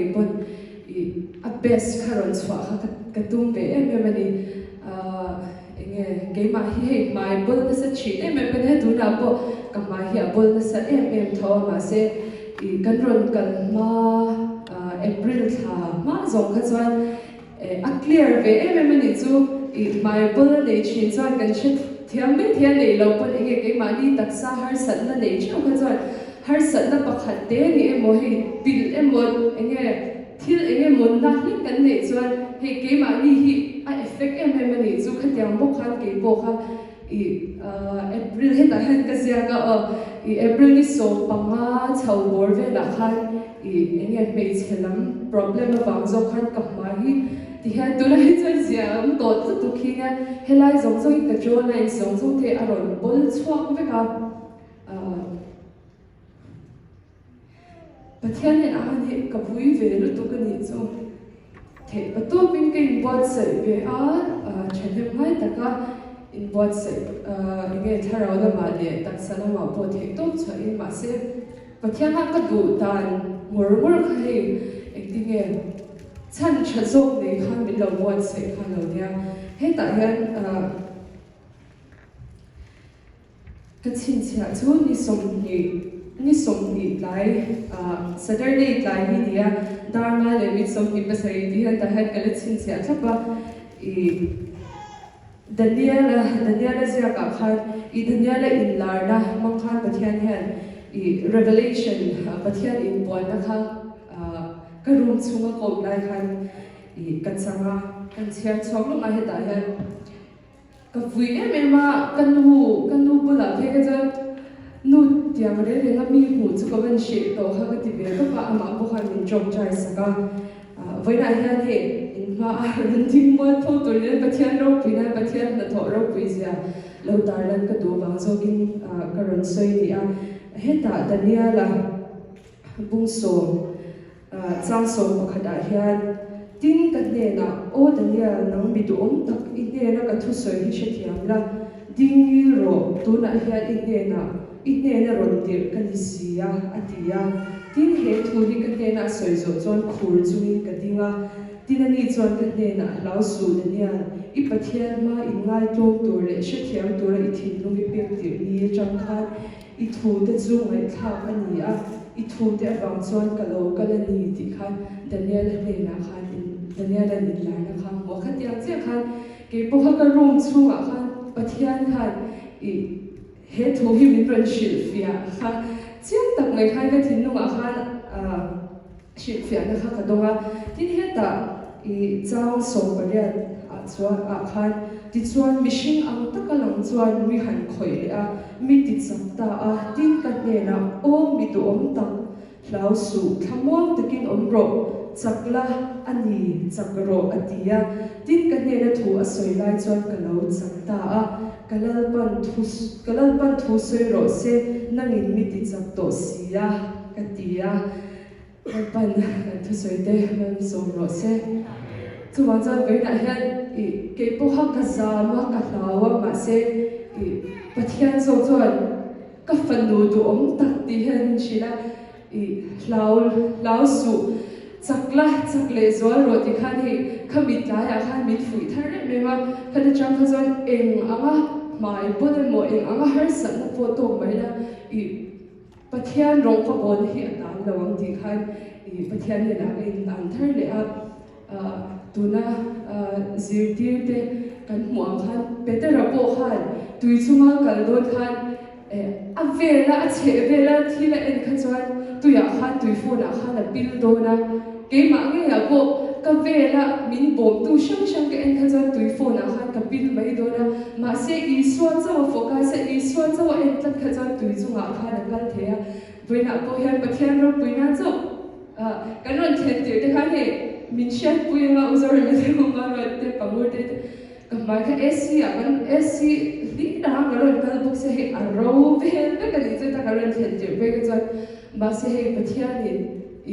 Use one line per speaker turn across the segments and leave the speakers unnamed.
kei pawn ih a best kha rawn chhuah kha ka tum ve em em a ni. Enge keimah hi hei hmai bawl nasa thin em em ka nia, tunah pawh ka hmai hi a bawl nasa em em tho a mahse ih kan rawn kal hma April thla hma zawng kha chuan a clear ve em em a nih chu ih hmai bawl nei thin chuan kan hre thiam mai thei a neih loh pawn enge keimahni taksa harsatna nei theuh kha chuan harsatna pakhat te ni emaw hei pilh emaw enge Thil eng emaw na hlek kan neih chuan hei keimahni hi a effect em em a nih chu khatiang bawk khan kei pawh kha ih April hetah hian ka ziak a aw ih April ni 15 chho bawr velah khan ih eng nge hmeichhe lam problem avang zawk khan ka hmai hi tihian tunah hi chuan zia a awm tawh lutuk hi nia helai zawng zawng hi ka jaw line zawng zawng te a rawn bawl chhuak vek a. Pathian hian a han hi ka vui ve lutuk a nih chu. Theih pa tawpin ka inbuatsaih ve a, thahnem ngai taka inbuatsaih eng nge thlarau lamah leh taksa lamah pawh theih tawp chhuahin mahse Pathian kha ka duh dan ngawr ngawr kha hei engtinge chhan tha zawk nei khan min lo buatsaih kha lo nia. Hetah hian Ka chhinchhiah chu ni 20, ni 20 tlai, Saturday tlai hi nia, dar ngai leh mit 27 tih hian tah hian ka la chhinchhiah thlap a, ih Daniel-a, Daniel-a ziakah khan ih Daniel-a inlarna hmang khan Pathian hian ih Revelation, Pathian inpuanna kha ka room chhunga kawm lai khan ih ka chang a, kan chhiar chhuak lawk a hetah hian. Ka vui em em a, ka nu, ka nu bulah phei kha chuan nu tiang reng reng a mi hmuh chu ka van hreh tawh kha ka ti ve tawp a, amah pawh khan min tawngtai sak a. Vawiinah hian hei in hma a rawn ding mual tho tur hian Pathian ropui nan Pathian hnathawh ropui zia lo tarlan ka duh vang zawkin ka rawn sawi ni a. Hetah Daniel-a bung sawm Chang 11 ah hian, Tin, ka hnenah, Aw Daniel, nang mi duhawm tak, i hnena ka thusawi hi hrethiam la, ding ngil rawh, tunah hian i hnenah, i hnena rawn tirh ka ni si a, a ti a. Tin, he thu hi ka hnena a sawi zawh chuan khur chungin ka ding a. Tin, ani chuan ka hnenah, Hlau suh, Daniel, i Pathian hma inngaitlawm tur leh hrethiam tura i thinlung i pek tirh ni atang khan, I thute chu ngaihthlak a ni a, i thute avang chuan ka lo kal a ni tih khan Daniela hnenah khan in Daniela'n inlarna kha a hmu a. Khatiang chiah khan kei pawh kha ka room chhungah khan Pathian khan i he thu hi min rawn hrilhfiah kha chiang tak mai khan ka thinlungah khan ah Hrilhfiahna kha ka dawng a, tin hetah i chang 18 ah chuan ah khan tichuan mihring ang taka lang chuan mi han khawih leh a, mi ti chak ta a, tin ka hnenah aw mi duhawm tak, hlau suh, thlamuang takin awm rawh, chak la a ni, chak rawh a ti a, tin ka hnena thu a sawi lai chuan ka lo chak ta a, ka Lalpan thu ka Lalpan thu sawi rawh se, nangin mi ti chak tawh si a, ka ti a. Lalpan kan thusawi te malsawm rawh se. Chuvang chuan vawiinah hian ih kei pawha ka zam a, ka hlau a, mahse ih Pathian zawk chuan ka fanu duhawm tak tih hian min hrilh a, ih hlau hlau suh, chak la, chak leh zual rawh tih khan hei khami tlaiah khan min fuih thar em em a, khata chang kha chuan eng anga hmai pawn emaw eng anga harsatna pawh tawk mai la ih Pathian rawng ka bawn hi a tan lo ang tih khan ih Pathian hnenah ka in an thar leh a, tuna zirtir te kan hmuh ang khan Petera pawh khan tui chunga kal dawn khan a vela a chheh vela thil a en kha chuan tuiah khan tui phone ah khan a pil dawn a, keimah ngeiah pawh ka vela min bawmtu hrang hrang ka en kha chuan tui phone ah khan ka pil mai dawn a. Mahse, Isua chauh a focus a, Isua chauh a en tlat kha chuan tui chungah khan a kal thei a. Vawiinah pawh hian Pathian ropui nan chauh kan rawn thlen tirh te khan hei min hriatpui anga U Zorema te U Maruat te Pangur te te ka hmai kha AC ah kan AC hlir anga ka rawn kal bawk sia hei a ro vel vek a nih chu ta ka rawn thlen tirh phei kha chuan mahse hei Pathianin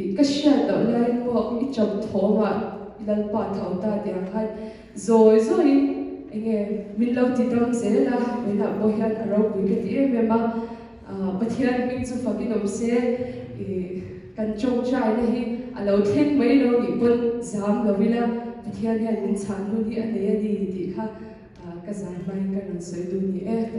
ih ka hriat loh laiin pawh i chap thawmah i Lalpa tho ta tih ang khan Zawi zawiin enge min lo ti dam zel a, vawiinah pawh hian a ropui ka ti em em a, Pathian hming chu fakin awm se. Kan tawngtaina hi a lo thleng mai lo nih pawn zam lo ila Pathian hian min chhan hun hi a nei a ni tih kha ka zai hmain ka rawn sawi duh ni e.